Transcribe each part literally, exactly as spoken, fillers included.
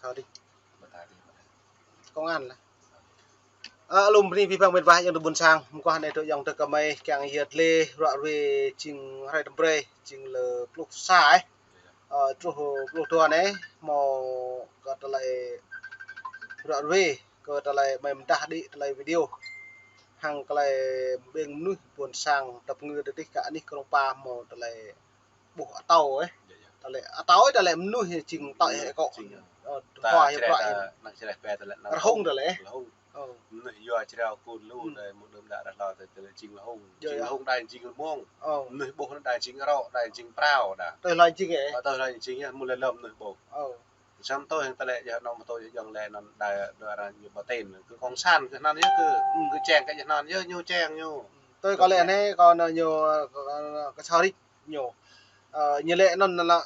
Thao đĭ. Công an lah. Ơ, alum bơni abih bang met wa ayŏng adơi ƀôn sang, mơguah anai tơ ayŏng adơi kơmơi kiăng yơh lĕ ră ruai jing hrơi tơm brơi, jing lơ pluh sa ih. Ơ, truh pluh dua anai, hmâo kơ tơlơi ră ruai, kơ tơlơi mơi mơdah đĭ tơlơi video. Hăng tơlơi ƀing mơnuih ƀôn sang tơpơngư tơ dih kơ anih Krông Pa hmâo tơlơi ƀuh atâo ih. Tơlơi atâo ih, tơlơi mơnuih jing tơlơi hĕ kŏ. Ơ, ta hua hĕ čreh bruă ta, ih. Năng čreh pe tơlơi năng rơhung tơlơi. Rơhung. Ơ. Mơnuih yua čreo kun lu, hmm, đơi mơ̆ng đưm đă ră hlâo tơlơi jing rơhung. Jing rơhung đơi jing rơmông. Ơ. Mơnuih ƀuh đơi jing rŏ, đơi jing prao đa. Tơlơi jing ih. Tơlơi jing ih, mơ̆ lĕ lơ̆m mơnuih ƀuh. Ơ. Samơ̆ tơlơi yơh nong mơtô yơh jing lĕ năn đa đa arăng ñu ƀu tin. Kơ kông sản kơ năn yơh kơ, hmm, kơ čeng kơ jing năn yơh ñu čeng ñu. Tui kâo lĕ anai kâo năn ñu, ơ, kơ sa rik ñu. Ơ, ñu lĕ năn năn lĕ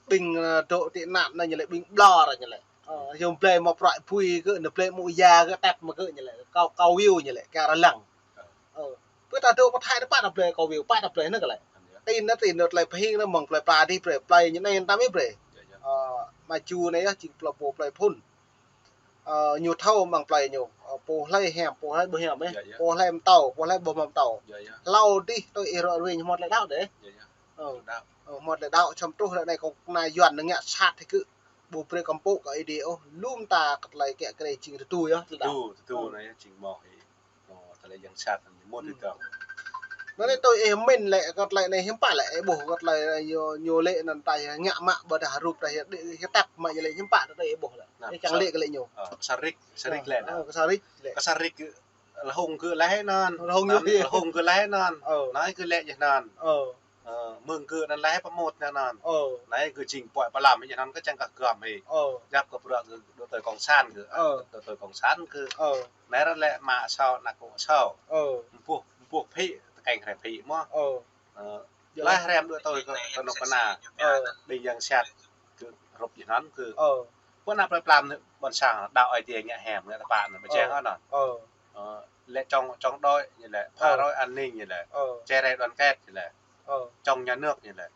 ƀing, ơ, dŏ tị nạn năn ñu lĕ ƀing ƀlŏr ñu lĕ. Ơ, yơh blơi mă prăk pui kơ, năn blơi mă ya kơ tep mă kơ ñu lĕ. Kâo, kâo view ñu lĕ, kơ arăng lăng. Ơ. Pơ ta dŏ pơ Thái ta pă ta blơi kâo view, pă ta blơi năn kơ lĕ. Tin năn tin năn tơlơi pơhing năn mơ̆ng plơi pla dih brơi, plơi ñu anai tam ih brơi. Ơ, mă ču anai yơh, jing plơi pô plơi phun. Ơ, ñu thâo mơ̆ng plơi ñu. Ơ, pô hlơi hiam, pô hlơi ƀu hiam ih. Pô hlơi mơtâo, pô hlơi ƀu mơtâo. Hlâo dih tui ih ră ruai ñu hmâo tơlơi đaŏ đeh. Ơ. Ơ, hmâo tơlơi đaŏ, samơ̆ truh ră anai kâo kơna Yuan năn ngă sat hĭ kơ. Ƀu brơi kơmpŭ kơ Ơi Adai ôh, lŏm ta kơ tơlơi kiăng kơ jing tơdu yơh, tơdu. Tơdu, tơdu anai yơh jing mơ̆ hĭ. Ơ, tơlơi yang sat anai mơ̆ tơdu. Năn anai tui ih mĭn lĕ kơ tơlơi anai hiư̆m pă lĕ, ih ƀuh kơ tơlơi ñu, ñu lĕ năn ta yơh ngă mă ƀôdah rup ta yơh đĭ, yơh tep mă ñu lĕ hiư̆m pă tui ih ƀuh lĕ. Ih kiăng lĕ kơ lĕ ñu. Ơ, kơ sa rik, sa rik lĕ năn. Ơ, kơ sa rik lĕ. Kơ sa rik rơhung kơ lĕ năn. Rơhung ñu. Rơhung kơ lĕ năn. Ơ. Năn kơ lĕ jing năn. Ơ. Ơ, mơ̆ng kơ năn lĕ pơmut năn năn. Ơ. Năn kơ jing puai pơlam jing năn kơ čang kơ gam hĭ. Ơ. Djăp kơ bruă kơ dŏ tui kông sản kơ. Ơ. Dŏ tui kông sản kơ. Ơ. Năn ră lĕ mă asâo nă kông asâo. Ơ. Mpuh, mpuh phĭ, tơkeng hrĕ phĭ mơ̆. Ơ. Ơ. Lĕ hrĕm dŏ tui kơ, kơ nŏk kơna. Ơ. Ƀing yang sat kơ rup jing năn kơ. Ơ. Pơ anăp plơi pla anai ƀôn sang đaŏ Ơi Adai ngă hiam, ngă tơpă năn, ƀu čang ôh năn. Ơ. Ơ, lĕ chống, chống đối ñu lĕ, phá rối an ninh ñu lĕ, chia rẽ đoàn kết ñu lĕ, chống nhà nước ñu lĕ.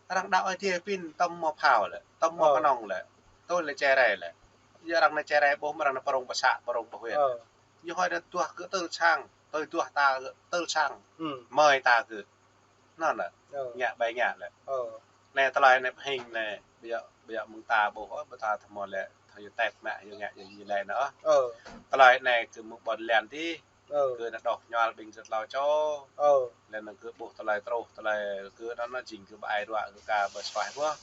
Arăng đaŏ Ơi Adai pin tơm mơ̆ phao lĕ, tơm mơ̆ kơnong lĕ, tui lĕ chia rẽ lĕ. Yua arăng năn chia rẽ ƀuh mơ̆ arăng năn pơrông pơ să, pơrông pơ huyện. Ñu hơi năn duah kơ tơl sang, tui duah ta kơ tơl sang, mơi ta kơ. Năn lĕ. Ơ. Ngă bai ngă lĕ. Ơ. Nê tơlơi nê pơhing nê, ƀiă, ƀiă mơ̆ng ta ƀuh, ơ, ƀiă ta thâo mơ̆ lĕ, thâo yua tep mă, yua ngă, yua, yua lĕ nă. Ơ. Tơlơi nê kơ mơ̆ng ƀôn lan dih, ơ, kơ nă đŏk ñuăl ƀing sat hlâo čô. Ơ. Lĕ năn kơ ƀuh tơlơi truh, tơlơi kơ năn nă jing kơ ƀai ruă, kơ ka ƀu suaih ƀuh.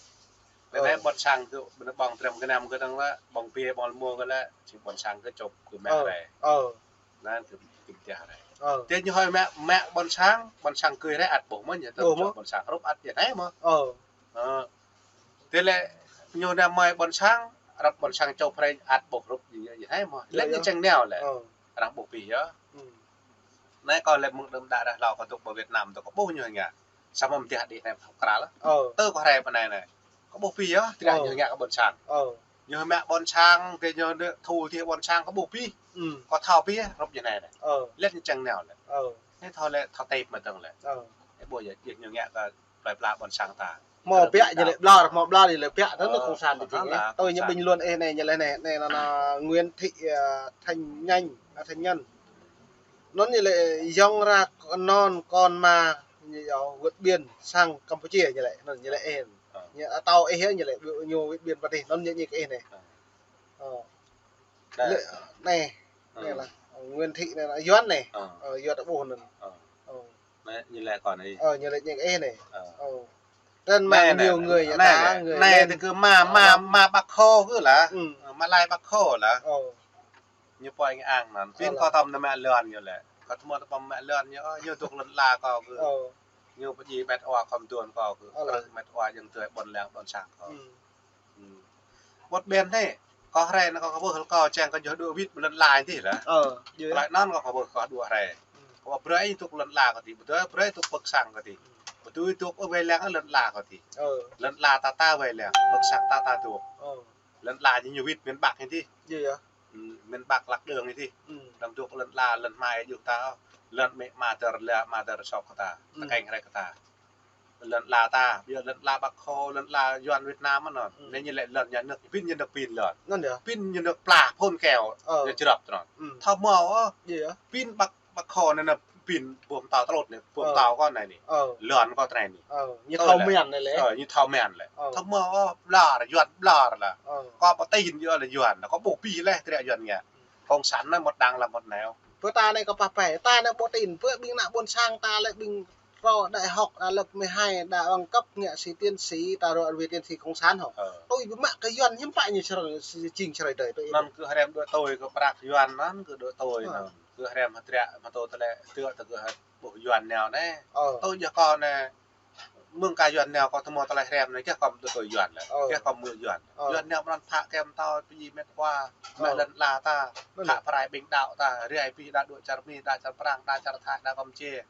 Lĕ nê ƀôn sang kơ, ƀôn ƀong trem kơ năm kơ năn lĕ, ƀong pia, ƀong lơmua kơ lĕ, jing ƀôn sang kơ čŏp, kơ mă rê. Ơ. Năn kơ ƀing tih rê. Ơ. Tih ñu hơi mă, mă ƀôn sang, ƀôn sang kơ rê ăt ƀuh mơ̆ ñu, ƀuh mơ̆. Ƀôn sang rup ăt jing nai mơ̆. Ơ. Ơ. Tih lĕ ñu năn mơi ƀôn sang, rup ƀôn sang čŏp rê ăt ƀuh rup jing, jing nai mơ̆. Lĕ ñu čang nao lĕ. Ơ. Arăng ƀuh pih yơh. Nai kâo lĕ mơ̆ng đưm đă ră hlâo kâo dŏ pơ Việt Nam dŏ kâo ƀuh ñu ngă. Samơ̆ mơ̆ tih đih nai pơthâo kral. Ơ. Tơ kâo hrĕ pơ nai nai. Kâo ƀuh pih yơh, tih ñu ngă kơ ƀôn sang. Ơ. Ñu mă ƀôn sang, tih ñu nă thu tih ƀôn sang kâo ƀuh pih. Kâo thâo pih, rup jing nai nai. Ơ. Lĕ ñu čang nao lĕ. Ơ. Nê thâo lĕ, thâo tep mă tơ̆ng lĕ. Ơ. Ơ ƀuh yơh, jing ñu ngă kơ plơi pla ƀôn sang ta. Hmâo ƀiă ñu lĕ ƀlŏr, hmâo ƀlŏr ñu lĕ ƀiă, tơl nă kông sản tih. Tui ñu ƀing luăn ih nê, ñu lĕ nê, nê năn, năn Nguyễn Thị, ơ, Thanh Nhàn, ơ, Thanh Nhàn. Năn ñu lĕ yŏng ra năn kon ma ñu yua vượt biên sang Campuchia ñu lĕ, năn ñu lĕ ih. Ơ. Ñu atâo ih ñu lĕ, ñu vượt biên pơ dih, năn ñu ñu kơ ih nê. Ơ. Ơ. Lĕ, nê, nê lah, Nguyễn Thị nê lah, Yuan nê. Ơ. Ơ, Yuan ta ƀuh năn. Ơ. Ơ. Nê, ñu lĕ kon ih. Ơ, ñu lĕ ñu kơ ih nê. Ơ. Ơ. Trên mạng nhiều người ta, người nê, lên. Tơ kơ ma, ma, ma Bác Hồ kơ lah. Ơ, ma lai Bác Hồ lah. Ơ. Ñu pơhiăp ang năn. Pin kâo tơm nă mă lŏn ñu lĕ. Kâo thâo mơ̆ tơpă mă lŏn ñu, ơ, ñu dŏ lŏn la kâo kơ. Ơ. Ñu pơjing met wa khŏm tuan kâo kơ. Ơ. Met wa jing tui ƀôn lan ƀôn sang kâo. Ơ. Ƀuh ƀing nê, kâo hrĕ nă kâo kơ ƀuh kâo čang kơ ñu dŏ wĭt ƀơi lŏn la dih lah. Ơ, yơh. Tơlơi năn kâo kơ ƀuh kâo dŏ hrĕ. Kâo ƀuh brơi dŏ lŏn la kơ dih, ƀu dŏ brơi dŏ pơk sang kơ dih. Ƀu dŏ dŏ ƀơi lăng lŏn la kơ dih. Ơ. Lŏn la ta ta ƀơi lăng, pơk sang ta ta dŏ. Ơ. Lŏn la ñu ñu wĭt miền Bắc dih. Yơh, yơh. Miền Bắc lăk đơ̆ng dih. Đăm dŏ lŏn la, lŏn hmai dŏ ta, lŏn mĕ mơdơr la, mơdơr sŏk kơ ta. Tơkeng hrĕ kơ ta. Lŏn ala ta, ƀiă lŏn ala Bắc Hồ, lŏn ala Yuan Việt Nam anŭn. Anŭn ñu lĕ lŏn nhà nước, pin nhà nước pin lŏn. Anŭn yơh. Pin nhà nước pla phôn keo, ñu črăp tơnŏn. Thâo mơ̆, pin Bắc, Bắc Hồ anai anai pin ƀu hmâo tơlơi anai, ƀu hmâo kơ anai anai. Lŏn kơ anai anai. Ñu thâo mơ̆n anai lĕ. Ñu thâo mơ̆n lĕ. Thâo mơ̆, ƀlŏr, Yuan ƀlŏr lah. Kơ ƀu tin yơh lĕ Yuan, kơ ƀu pĭ lĕ, tơdră Yuan ngă. Cộng sản anai một đảng là một nẻo. Pơ ta anai kơ pă pă, ta anai ƀu tin, pơ ƀing ană ƀôn sang ta lĕ ƀing rô đại học, à, lớp mười hai, đa bằng cấp, ngă sĩ, tiến sĩ, ta rô về tiến sĩ cộng sản hŏ. Tui ƀu mă kơ Yuan hiam pă ñu čơrơi, jing čơrơi đơi tui. Anŭn kơ hrăm đuaĭ tui kơ prăk Yuan anŭn kơ đuaĭ tui anŭn. Kơ hrăm hơdră, mă tô tơlơi tui tơ kơ ƀuh Yuan nao anai. Tui yơh kơ anai, mơ̆ng kơ Yuan nao kơ tơmô tơlơi hrăm anai, kơ kơ đuaĭ tui Yuan lĕ. Kơ kơ mơ̆ Yuan. Yuan nao mơ̆n phă kem tao, pơji met khoa, mă lŏn ala ta, phă prai ƀing đaŏ ta, rai pĭ đa đuaĭ čar Mi, đa čar Prang, đa čar Thái, đa Kampuchia.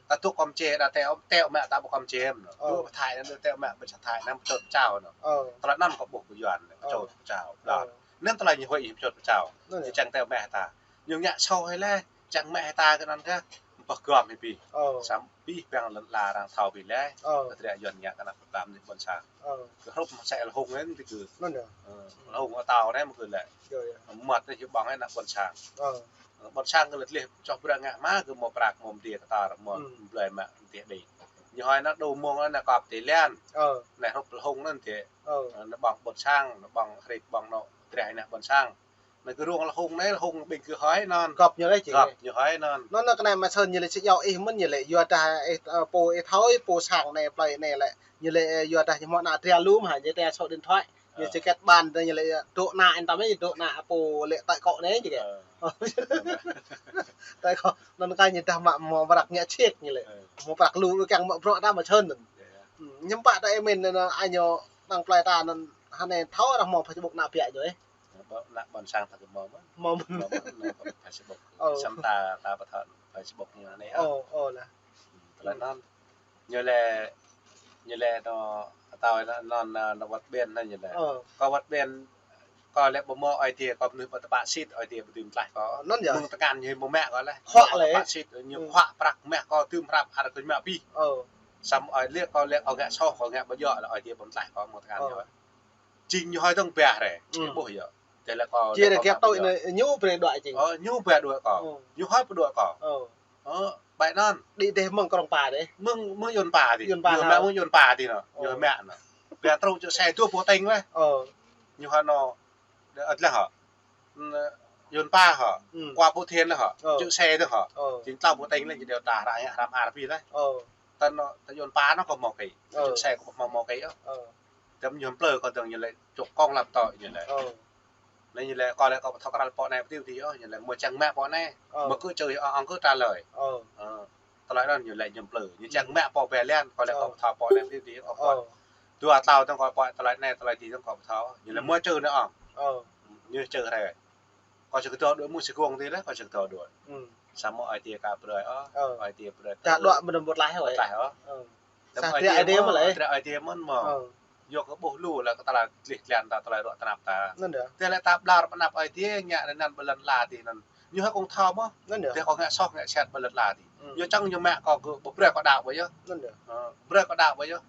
Ta tŭk Kampuchia, đa teo, teo mă ta ƀu Kampuchia mơ̆n. Đuaĭ pơ Thái anŭn, đuaĭ teo mă pơ čar Thái anŭn, pơčot pơčao anŭn. Tơlơi anŭn kơ ƀuh kơ Yuan, pơčot pơčao. Anŭn tơlơi ñu huĭ pơčot pơčao. Ñu čang teo mă ta. Ñu ngă soh hơi lĕ, čang mă ta kơ anŭn kơ, pơh gom hơi pĭ. Samơ̆ pĭ păng lŏn ala arăng thâo pĭ lĕ. Kơ tơdră Yuan ngă kơ ană pơtăm anai ƀôn sang. Kơ hrup mă sĕ lŏn hung anai tơ kơ. Lŏn hung atâo anai mơ̆ kơ lĕ. Mơmŏt anai hiu ƀơ̆ng anai ană ƀôn sang. Ƀôn sang kơ lĕ tlih čoh bră ngă mă kơ mơ̆ prăk mơ̆ mơdê kơ tar mơ̆ blơi mă mơdê đĭ. Ñu hơi anŭn đu mơ̆ng anai kơ pơtê lian. Anai hrup lŏn hung anai tê. Anai ƀơ̆ng ƀôn sang, anai ƀơ̆ng hrĭt ƀơ̆ng anŏ tơdră ană ƀôn sang. Anai kơ rông lŏn hung anai, lŏn hung ƀing kơ hơi anŭn. Gŏp ñu lĕ či. Gŏp ñu hơi anŭn. Anŭn anai kơ anai mă sơ̆n ñu lĕ či yua ih mơ̆n ñu lĕ yua dah ih, ơ, pô ih thâo ih pô sang anai plơi anai lĕ. Ñu lĕ, ơ, yua dah ñu hmâo ană tơdră lu mơ̆ hă, ñu tơdră số điện thoại. Ñu či kĕt ban tơdră ñu lĕ, ơ, dŏ ană in tăm anai, dŏ ană pô lĕ tơi kŏ anai či kĕt. Tơi kŏ, anŭn kơ ñu dah mă mơ̆ prăk ngă ček ñu lĕ. Mơ̆ prăk lu kiăng mă bruă dah mă sơ̆n anŭn. Ñu pă ta ih mĭn anŭn, anai ñu đang plơi ta anŭn, hơnai thâo arăng mơ̆ Facebook ană biă ñu ih. Ană ƀôn sang ta kơ mơ̆ mơ̆n. Mơ̆ mơ̆n. Mơ̆ mơ̆n, anai kơ Facebook. Samơ̆ ta, ta pơthâo Facebook ñu anai. Ơ, ơ lah. Tơlơi anŭn. Ñu lĕ, ñu lĕ anŏ, atâo anŭn, anŏ, anŏ wăt ƀiăn anai ñu lĕ. Kơ wăt ƀiăn, kơ lĕ ƀu mơ̆ ai tiê, kơ mơnuih ƀu tơpă sĭt, ai tiê ƀu dưi mơtlaih kơ. Anŭn yơh. Mơ̆ng tơkan ñu ƀu mă kơ lĕ. Huă lĕ. Tơpă sĭt, ñu huă prăk mă kơ tơm hrăp ar kơ mă pĭ. Samơ̆ ai lĕ kơ lĕ kơ ngă soh, kơ ngă ƀu djơ̆ lĕ ai tiê ƀu mơtlaih kơ mơ̆ng tơkan ñu. Jing ñu hơi tơ̆ng biă rĕ, či ƀuh yơh. Tơlơi kơ ñu brơi đuaĭ jing. Ơ, ñu brơi đuaĭ kơ. Ñu hơi pơ đuaĭ kơ. Ñu hơi pơ đuaĭ kơ. Ơ, ƀai anŭn. Đĭ dêh mơ̆ng krong pa dêh. Mơ̆ng, mơ̆ng Yuan pa dih. Yuan pa ñu mă mơ̆ng Yuan pa dih anŭn. Ñu mă anŭn. Biă truh čư̆ se dua pô teng lĕ. Ñu hơi anŏ. Đe ăt lĕ hă. Yuan pa hă. Kua pô thên lĕ hă. Čư̆ se dih hă. Jing tlâo pô teng lĕ, jing đeo ta hră hă, hrăm ar pĭ lĕ. Tơnŏ, tơ Yuan pa anŭn kơ mơ̆ kĕ. Čư̆ se kơ mơ̆ mơ̆ kĕ yơh. Tơm ñu plơi kơ dơ̆ng ñu lĕ čŏk kông lăm tŏ ñu lĕ. Anai ñu lĕ kơ lĕ kơ pơthâo krăn pô anai pơtĭ tĭ ôh, ñu lĕ mơ̆ čang mă pô anai. Mơ̆ kơ čư̆ ong kơ trả lời. Tơlơi anŭn ñu lĕ ñu plơi. Ñu čang mă pô bê lian, kơ lĕ kơ pơthâo pô anai pơtĭ tĭ ôh. Dua tlâo tơ̆ng kơ pô tơlơi anai, tơlơi tĭ tơ̆ng kơ pơthâo. Ñu lĕ mơ̆ čư̆ anai ong. Ñu čư̆ hrơi. Kơ čư̆ kơdŏ đuaĭ mơ̆ či kông tĭ lĕ, kơ čư̆ kơdŏ đuaĭ. Samơ̆ ai tiê ka brơi ôh, ai tiê brơi. Ča đuaĭ mơ̆n ƀu tlaih ôh. Ƀu tlaih ôh. Sa triă ai tiê mơ̆n lĕ. Triă ai tiê mơ̆n mơ̆. Yua kơ ƀuh lu lĕ kơ tơlơi tlih tlan ta, tơlơi ruă tơnap ta. Anŭn yơh. Tơlơi ta ƀlŏr pơ anăp ai tiê ngă anŭn ƀơi lŏn ala tih anŭn. Ñu hơi kông thâo mơ̆. Anŭn yơh. Tơlơi kơ ngă soh ngă sĕt ƀơi lŏn ala tih. Ñu čang ñu mă kơ kơ ƀu brơi kơ đaŏ ƀơi yơh. Anŭn yơh. Brơi kơ đaŏ ƀơi yơh.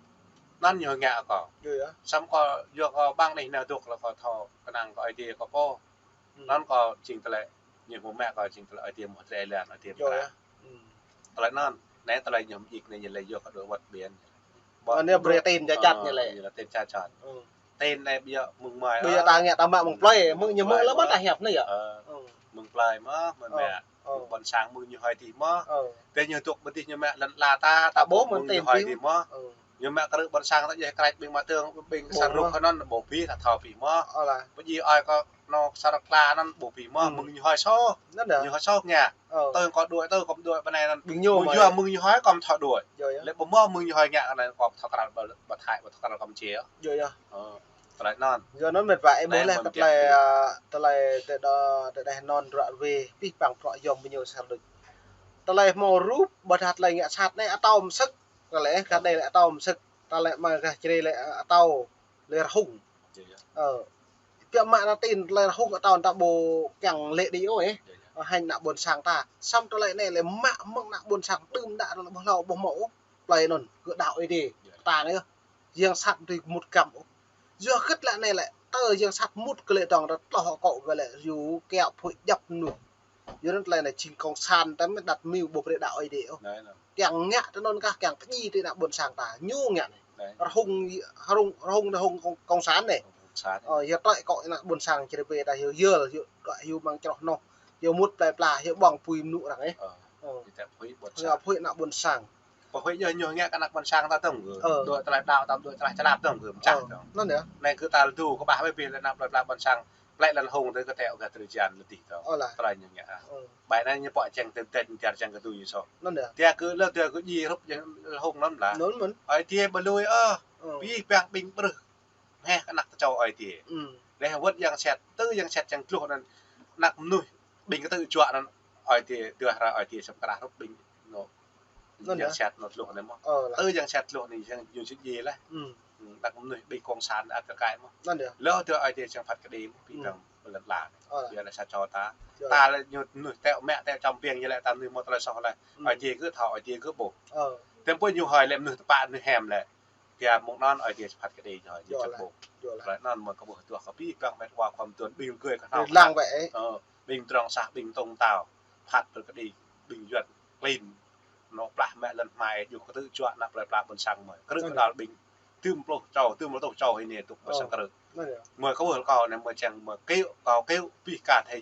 Anŭn ñu ngă kơ. Yơh yơh. Samơ̆ kơ yua kơ ƀăng anih anai dŏ lĕ kơ thâo kơnang kơ ai tiê kơ pô. Anŭn kơ jing tơlơi, ñu mơ̆ mă kơ jing tơlơi ai tiê mơ̆ tơlơi lan, ai tiê mơ̆ tơlơi. Tơlơi anŭn, anai tơlơi ñu mơjik anai ñu lĕ yua kơ đuaĭ wăt ƀiăn. Anai brơi tin ča čăt ñu lĕ. Ñu lĕ tin ča čăt. Tin anai ƀiă mơ̆ng mai. Ƀiă ta ngă ta mă mơ̆ng plơi, mơ̆ng ñu mơ̆ng lĕ mơ̆ ta hiăp anai yơh. Mơ̆ng plơi mơ̆, mơ̆ng mă. Ƀôn sang mơ̆ng ñu hơi tĭ mơ̆. Tơl ñu tŭk ƀơi tih ñu mă lŏn ala ta, ta ƀuh mơ̆ng ñu hơi tĭ mơ̆. Ñu mă krư̆ ƀôn sang ta djai krač ƀing mă tơ̆ng, ƀing sang rŭk kơ anŭn ƀu pĭ, ta thâo pĭ mơ̆. Pơjing ơi kơ anŏ sar kla anŭn ƀu pĭ mơ̆, mơ̆ng ñu hơi soh. Ñu hơi soh ngă. Tơ̆ng kơ đuaĭ, tơ̆ng kơ đuaĭ ƀơi anai anŭn. Ƀing ñu mơ̆ yua mơ̆ng ñu hơi kơ thâo đuaĭ. Lĕ ƀu mơ̆ mơ̆ng ñu hơi ngă anai kơ thâo krăn ƀơi, ƀơi Thái, ƀơi thâo krăn Kampuchia. Tơlơi anŭn. Yua anŭn met wa ih ƀuh lĕ tơlơi, tơlơi tơdơi, tơdơi anŭn ruă ruê, pĭ păng prŏ yom ƀing ñu sar đuaĭ. Tơlơi hmâo rup, ƀôdah tơlơi ngă sat anai atâo mơsĕk. Kơ lĕ, kơ đei lĕ atâo mơsĕk, ta lĕ mă gah črê lĕ, ơ, atâo lĕ rơhung. Ơ, biă mă anŭn tin lĕ rơhung atâo ta ƀu kiăng lĕ đĭ ôh, ơ. Hăng ană ƀôn sang ta. Samơ̆ tơlơi anai lĕ mă mơ̆ng ană ƀôn sang đưm đă lĕ ƀu hlâo ƀu hmâo ôh. plơi anŭn, kơ đaŏ Ơi Adai. Yơh. Ta anai, yang sat tui mŭt găm. Yua hơget lĕ anai lĕ, tơ yang sat mŭt kơ lĕ dong, ta tloh akŏ kơ lĕ, yua kiaŏ phuĭ djŏp mơnuih. Yua anŭn tơlơi anai jing kông san ta mơ̆ đăt mơ̆ng ƀu brơi đaŏ Ơi Adai ôh. Anai, anai. Kiăng ngă tơ anŭn kah, kiăng pơdjai tơ ană ƀôn sang ta. Ñu ngă anai. Anai. Rơhung, rơhung, rơhung, rơhung kông, kông san anai. Kông san. Ơ, yua tơlơi akŏ ană ƀôn sang čơrơbê ta yua yơl, yua tơlơi yua mơ̆ng čroh noh. Yua mŭt plơi pla, yua ƀơ̆ng apui mơnŭ arăng, ê. Ơ. Ơ. Yua tơlơi apui ƀôn sang. Yua apui ană ƀôn sang. Pơhuĭ yơh ñu ngă kơ ană ƀôn sang ta tơ̆ng kơ. Ơ. Dŏ tơlơi đaŏ ta, dŏ tơlơi čơlap tơ̆ng kơ. Ơ. Mơčah tơ̆ng. Anŭn yơh. Anai kơ ta lơdu kơ ƀah ƀơi ƀing ană plơi pla ƀôn sang. Plĕ lăn hông tơ kơ teo kơ tơlơi jan lơdih tơ̆ng. Ơ lah. Tơlơi ñu ngă. Ơ. Ƀai anai ñu pŏk čang tơm tĕt ñu tiar čang kơ tui ñu soh. Anŭn yơh. Tiar kơ lơ tiar kơ djai hrup jang lăn hông anŭn lah. Anŭn mơ̆n. Ơi Adai ƀu lui ôh. Ơ. Pih păng ƀing brưh. Hĕ, kơ anăk tơčô Ơi Adai. Ư. Leh wơ̆t yang sat, tơ yang sat yang tluh anŭn, anăk mơnuih, ƀing kơtư̆ juă anŭn, Ơi Adai, tơdah rai Ơi Adai săm krah hrup ƀing, anŭn. Anŭn yơh. Yang sat anŭn tluh anai mơ̆n. Ơ lah. Tơ yang sat tluh anai, yang yua sĭt djai lah. Ư. Ư, anăk mơnuih, ƀing kông san ăt kơ kai mơ̆n. Anŭn yơh. Leh tơdah Ơi Adai săm phat kơđi mơ̆n, ƀing dong pơlăn la. Ơ lah. Yua anai sa čô ta. Yua. Ta lĕ ñu mơnuih teo mă, teo čăm piêng, ñu lĕ ta mơnuih mơ̆ tơlơi soh lĕ. Ư. Ơi Adai kơ thâo, Ơi Adai kơ ƀuh. Ơ. Tơm pui ñu hơi lĕ mơnuih tơpă, mơnuih hiam lĕ. Tiar mơ̆ng anŭn Ơi Adai săm phat kơđi ñu, ñu čơp ƀuh. Yua lah. Tơlơi anŭn mơ̆ kơ ƀuh tuh kơ pih păng met wa khŏm tuan ƀing gơ̆ kơ thâo. Ƀing lăng wĕ, ê. Ơ, ƀing drŏng sah, ƀing tông tao. Phat brơi kơđi, ƀing yuan klin. Anŭn plah mă lăn hmai, yua kơtư̆ juă ană plơi pla ƀôn sang mơ̆. Krư̆ kơ đal ƀing. Tơm pluh čô, tơm pluh čô hĭ anai tŭk ƀôn sang krư̆. Anŭn yơh. Mơ̆ kơ ƀuh kâo anai mơ̆ čang mơ̆ kơyŭ, kâo kơyŭ, pih ka thê